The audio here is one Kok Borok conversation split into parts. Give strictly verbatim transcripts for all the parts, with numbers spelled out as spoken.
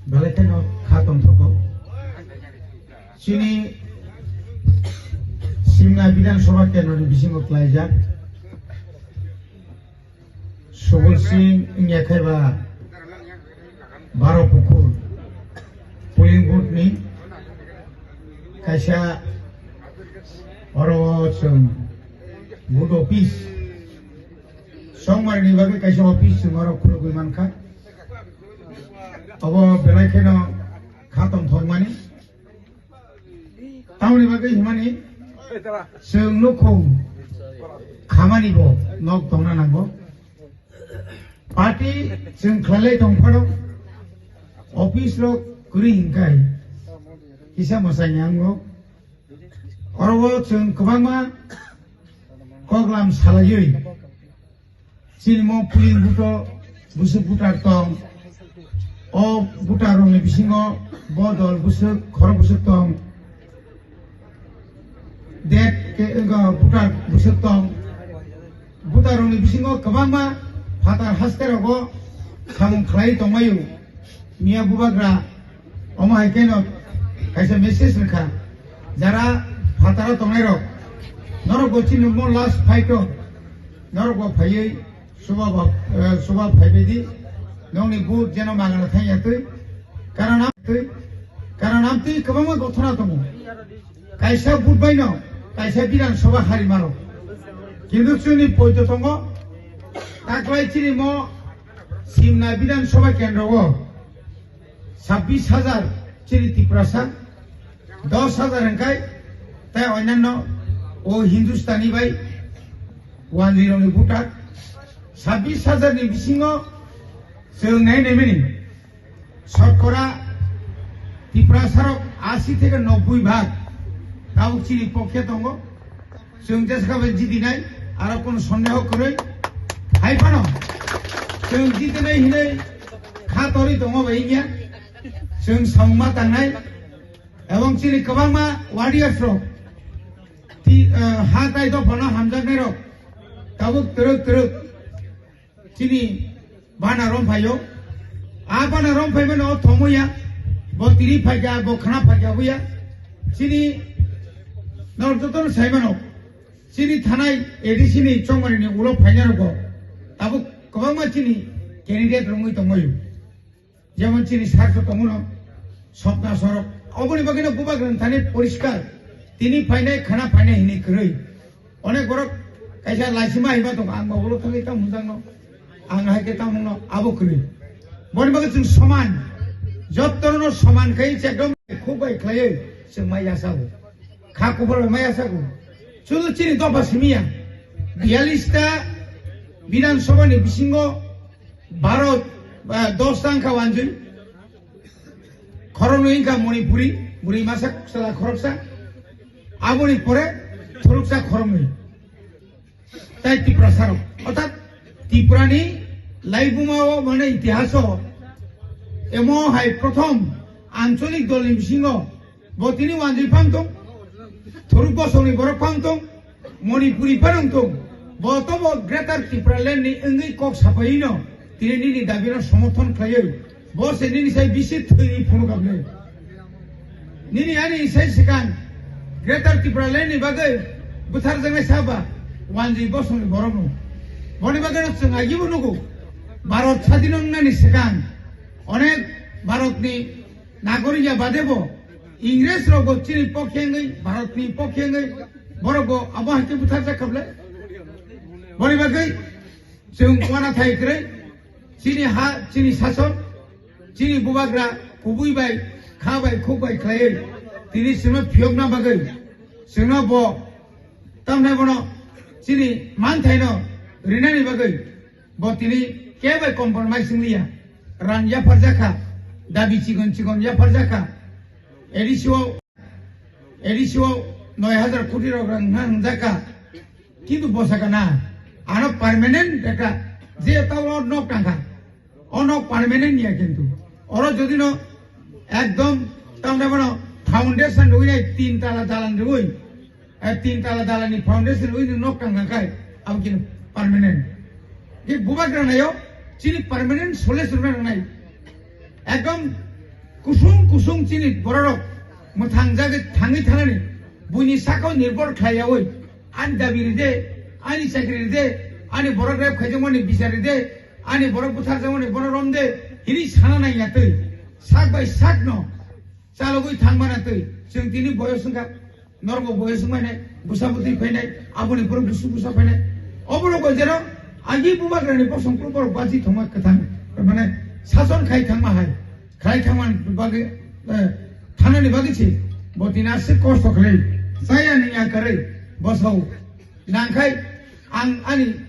Belai kheno kha tongthokgo. Chini Simna Bidhan Sabha kendroni bisingo khlaijak Subul Singh wngya khe ba Baro Pukhur polling booth ni kaisa oro chwng booth office Songmarni bagwi kaisa office chwng oro khulugwi mankha. Obo belai kheno kha tongthokmani. Tamoni bagwi himani chwng nukhung khamani bo nok tongna nango. Party chwng khlailai tong phano office rok kwrwi hinkhai kisa mwsai nango. Oro o chwng kwbangma koklam salaiwi chini mo polling booth o bwswk voter tong. O voter rokni bisingo bo dol bwswk, khorok bwswk tong. Date ke, ego, voter bwswk tong. Voter rokni bisingo kwbangma phatar haste rogo samung khlai tongmaio. Miya bubagra omo hai keno kaisa message rwkha. Jara phataro tongnai rok, norok bo chini mo last fight o norok bo phaiwi Suba ba, eh, suba phaibaidi, nongni booth jeno magana thangya twi. Karon am twi, karon am twi kwbangma gothona tongo. Kaisa booth baino, kaisa Bidhan Sabha hari maro. Kintu chini poito tongo, taklai chini mo Simna Bidhan Sabha kendro o sabbish hajar chini Tiprasa, dos hajar hwnkhe tei onyanno o Hindustani bai wanjwi rokni voter. Sabbish hajar ni bisingo chwng nai naimani sotkora Tiprasa rok asi theke nobboi bhag tabuk chini pokhe tongo. Chwng jesa khe bai jidinai, aro kono sondeho kwrwi. Hai phano chwng jidinai hinwi kha torwi tongo bai wngya. Chwng samungma tangnai, ebong chini kwbangma warriors rok, ti, eh, ha tai dophano hamjaknai rok tabuk twrwk twrwk chini bana romphaio. A bana romphaimano o thomoya, bo tiri phaikha, bo khana phaikha buya. Chini norok jotono saimano, chini thanai A D C ni chongmani ni ulo phainai rogo tabuk kwbangma chini candidate rwngwi tongmaio. Jemon chini sarso tongo no, Sopna Sorok. Oboni bagwi no bubagra thani poriskar. Tini phainai, khana phainai hinwi kwrwi. Onek borok kaisa laisima haiba tongo, ang ba ulo thangwi tamo hwnjakno, ang hai khe tamo hwnno, abo kwrwi. Boni bagwi chwng soman, jottono soman khai chekdom khuk bai khlaiwi chwng mai yasago. Kha kuphur bai mai yasago. Chudu chini dopha simiya, biyalista Bidhan Sabha ni bisingo baro, ah, dos ta wngkha wanjwi. Khoroknwi wngkha Manipuri, bwrwi masa chwla khoroksa. Aboni pore thoroksa khoroknwi. Tai Tiprasa rok. Orthat Tripura ni laibuma o mane itihaso emo hai prothom ancholik dol ni bisingo bo tini wanjwi phang tong. Thoruk bosong ni borok phang tong. Manipuri phano wng tong, bo to bo Greater Tipraland ni wngwi kok sapaino tini nini dabi no somorthon khlaiwi, bo se nini sai bisi thwini phunuk abnai. Nini ani sai swkang Greater Tipraland ni bagwi bwtharjaknai saba wanjwi bosongni borokno. Boni bagwino chwng agibo nugo, Bharat sadin wngnani swkang onek Bharatni nagorik ya bade bo Ingres rok bo chini pokhe wngwi, Bharat ni pokhe wngwi, borok bo abo hai khe butharjak kha bwle. Boni bagwi chwng uanathai kwrwi, chini ha, chini sason, chini bubagra kubui bai, kha bai, khuk bai khlaiwi, tini chwngno phiyokna bagwi, chwngno bo tamni bono chini manthaino rinani bagwi, bo tini kebai compromise wng liya. Rang yapharjakha, dabi chikon chikon yapharjakha. A D C o, A D C o noi hajar koti rok rang wngna wngjakha. Kintu bosaka na, ano permanent ekta je tao nok tangkha. O nok permanent niya kintu. Oro jodi no ekdom tamni bono foundation rwi nai tin tala dalan rwi. Eh, tin tala dalani foundation wi nok tang nang kai, abo kini permanent. Di bubagra nayo, chini permanent solution rwna nangnai. Ekdom Kusung kusung chini bororok mwthang jagwi thangwi thanani, buini sakao nirbhor khlaiyaui, ani dabi ride, ani chakri ride, ani borok rep khaijakmani bichar ride, ani borok butharjakmani borok romde, hini sana nangya twi, sak bai sakno chalogwi thangmana twi, chwng tini boyos wngkha. Norok bo boyos wngmani, bwsa bwtwi phainai, aboni pore busu bwsa phainai. Oborok bo jero agi bubagrani bosong pore borok baji thangma kwthang, mane sason khai thangma hai, khai thangma bagwi, eh, thanani bagwi se bo tini aswk kosto khlai, chaya ni ya kwrwi bosao nangkhai ang ani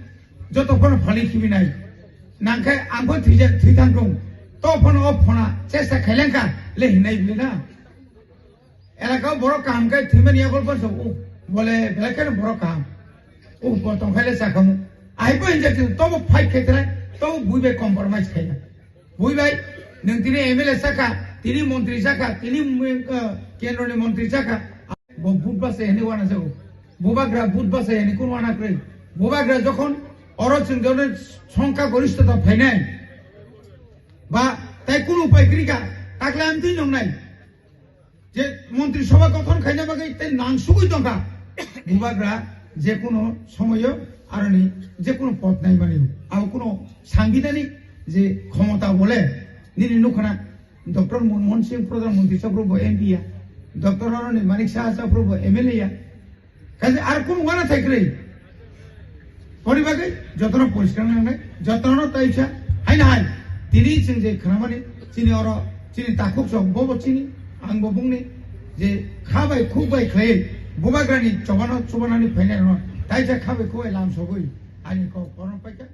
joto phano phalwi khibinai, nangkhai ang bo thwijak thwi thang tong, to phano o phona chesta khailangkha le hinai bwlwi na. Elakao borok kaham khe thwimani yakol pansa o, bole belai kheno borok kaham. O bo tongkhaile chakhamu. Ahai bo hinjak tobo fight khaitrai, tobo bui bai compromise khaina. Bui bai, nwng tini M L A chakha, tini montri chakha, tini, uh, kendroni montri chakha. Bo vote basa yani wana jago. Bubagra vote basa yani kun wana kwrwi. Bubagra jokhon oro chwng jono songkha gorishtota phainai. Ba tai kunu upai kwrwi kha, takle amtwi nongnai. Je montri sabha gothon khaina bagwi tei nangsugwi tongkha. Bubagra je kuno somoyo aroni je kuno pod naimani, abo kuno sangbidhanik je khomota bole nini nukhana Doctor Manmohan Singh Pradhan Mantri saprobo M P ya, Doctor aroni Manik Saha saprobo M L A ya, kaisa ar kunu wana thai kwrwi. Boni bagwi jotono poriskar nangnai, jotono taisa haino hai. Tini chwng je khwnamani, chini oro, chini takhuk chwng, bobo chini, ang bo bungni, je kha bai khuk bai khlai, bubagrani chobano chubanani phainai rwno, taisa kha bai khuk bai lam sogwi, ani kok koron paikha.